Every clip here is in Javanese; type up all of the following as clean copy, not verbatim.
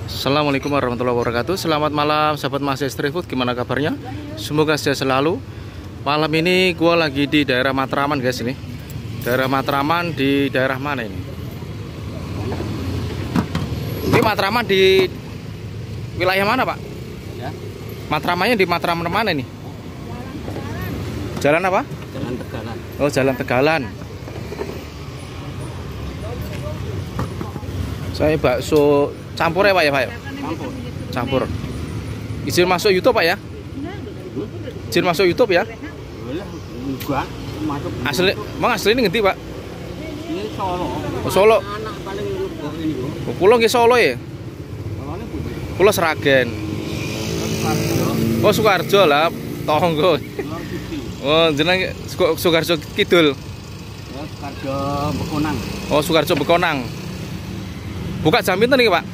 Assalamualaikum warahmatullahi wabarakatuh. Selamat malam sahabat Mas Street Food. Gimana kabarnya? Semoga sehat selalu. Malam ini gua lagi di daerah Matraman guys ini. Daerah Matraman di daerah mana ini? Ini Matraman di wilayah mana, Pak? Ya. Matramannya di Matraman mana ini? Jalan apa? Jalan Tegalan. Oh, Jalan Tegalan. Saya bakso campur ya Pak ya Pak? Campur. Campur. Izin masuk YouTube Pak ya? Izin masuk YouTube ya? Boleh, enggak masuk. Asli, emang asli ini ngendi Pak? Ini Solo. Oh, Solo. Anak paling lebok ini kok. Oh, kula nggih Solo ya? Kula Sragen. Oh, Sukoharjo lah, tonggo. Oh, jeneng Sukoharjo Kidul. Ya, Sukoharjo Bekonang. Oh, Sukoharjo Bekonang. Buka jam pinten iki, Pak?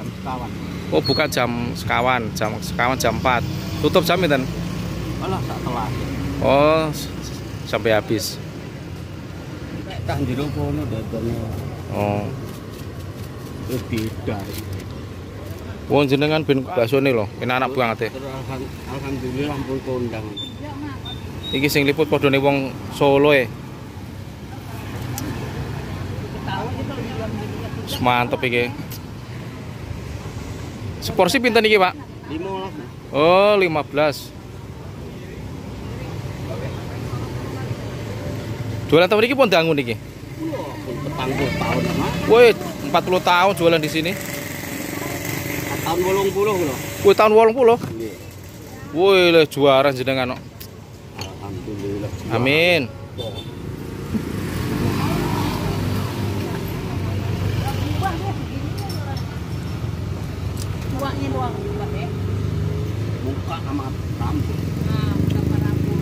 Jam sekawan. Oh, buka jam sekawan, jam 4. Tutup jam pinten? Alah, sak telas. Oh, sampai habis. Tak njero kono dadane. Oh. Wis beda. Wong jenengan ben baksone lho, enak-enak banget e. Alhamdulillah ampun kondang. Iki sing liput padane wong Solo e. Mantep iki. Seporsi pinten iki, Pak? 15. Oh, 15. Jualan tahun iki pun dangu niki. Pun 40 tahun, Mas. Woi, 40 tahun jualan di sini. Tahun 80 lho. Woi, tahun 80. Nggih. Woi, le juara jenengan kok. Alhamdulillah. Amin. Muka sama rambut. Nah, sama rambut.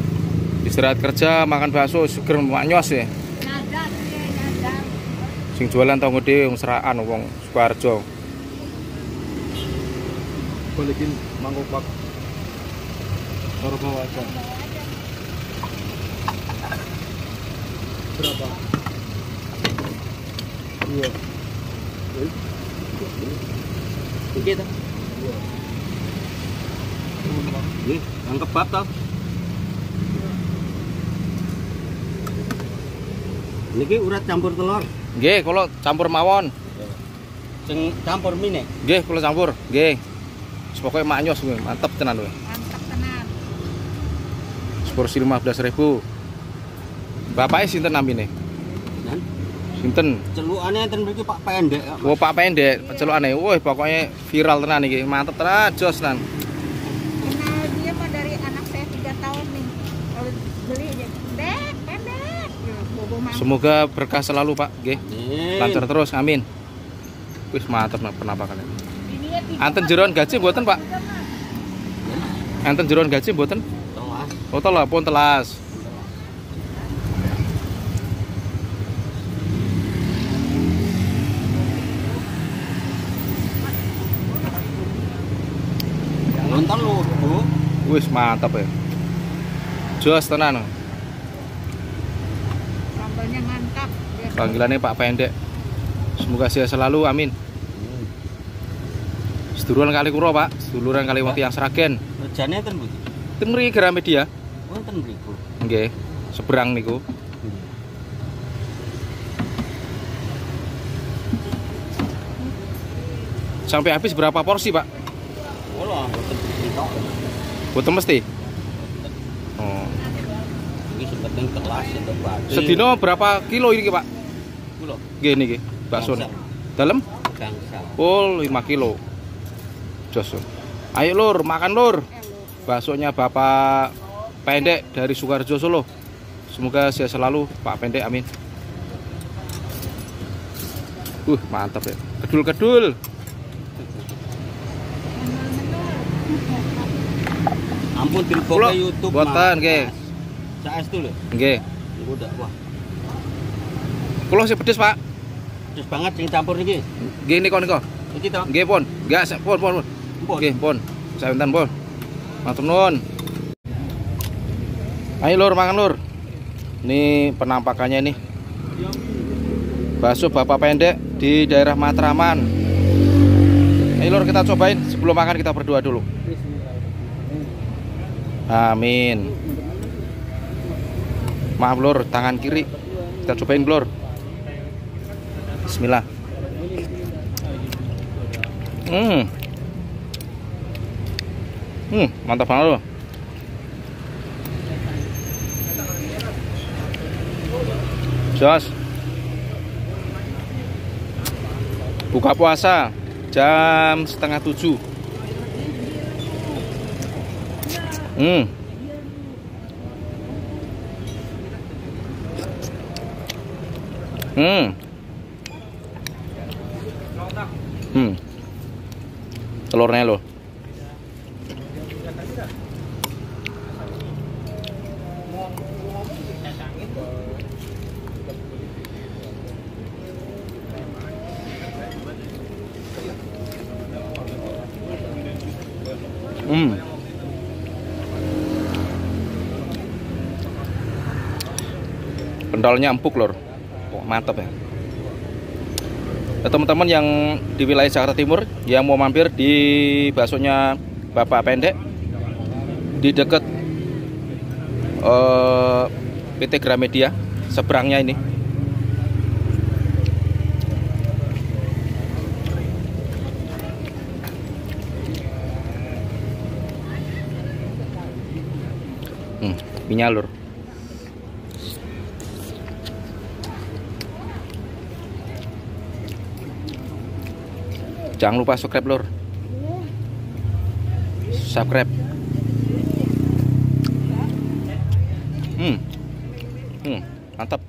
Istirahat kerja makan bakso seger maknyos ya. Nyadar, nyadar. Sing jualan tonggo dhewe wong Serakan wong Sukoharjo. Balikin mangkok Pak. Taruh bawah aja. Berapa? Iya. Iki ta? Nggih, yang kebab toh. Niki urat campur telur. Nggih, kula campur mawon. Sing campur mie nek. Nggih, kula campur. Nggih. Pokoke maknyos kuwi, mantep tenan kuwi. Mantep tenan. Seporsi 15.000. Bapake sinten namine? Sinten? Celukane enten mriki Pak Pendek. Oh, Pak Pendek, celukane. Wih, pokoknya viral tenan iki. Mantep tenan, jos tenan. Kenal dia mah dari anak saya 3 tahun nih. Kalau beli aja, "Dek, Pendek." Semoga berkah selalu, Pak. Nggih. Lancar terus, amin. Wis mantep penampakannya. Anten jeroan gaji mboten, Pak? Anten jeroan gaji mboten? Telas. Oh, telas, pun telas. Nonton lho, Bu. Wis mantap ya. Jos tenan. Sambalnya mantap. Panggilannya Pak Pendek. Semoga sehat selalu, amin. Seduluran kali kula, Pak. Seduluran kali wong tiyang Sragen. Rejane enten, Bu. Ten mriki Gramedia. Wonten mriku. Nggih, seberang niku. Sampai habis berapa porsi, Pak? Boten mesti. Oh. Iki sempeting telas entuk bati. Sedina berapa kilo ini, Pak? Kilo. Nggih niki, bakso. Dalem? Gangsal. Oh, 5 kilo. Jos. Ayo lur, makan lur. Baksonya Bapak Pendek dari Sukoharjo Solo. Semoga sehat selalu Pak Pendek, amin. Mantap ya. Kedul-kedul. Ampun dilebokke YouTube. Mboten nggih. Saestu lho. Nggih. Engko ndak wah. Kula sing pedes, Pak. Pedes banget sing campur niki. Nggih nika nika. Iki to? Nggih, pun. Nggih, pun, pun. Nggih, pun. Sampun, pun. Matur nuwun. Ayo lur makan lur. Ini penampakannya nih. Bakso Bapak Pendek di daerah Matraman. Ayo lur kita cobain, sebelum makan kita berdoa dulu. Amin. Maaf lur, tangan kiri. Kita cobain lur. Bismillah. Mantap banget loh. Jos. Buka puasa jam 6:30. Telurnya loh. Pentolnya empuk lor. Oh, mantap ya. Nah, teman-teman yang di wilayah Jakarta Timur yang mau mampir di baksonya Bapak Pendek di dekat PT Gramedia, seberangnya ini. Minyak lur. Jangan lupa subscribe lur. Subscribe. Mantap.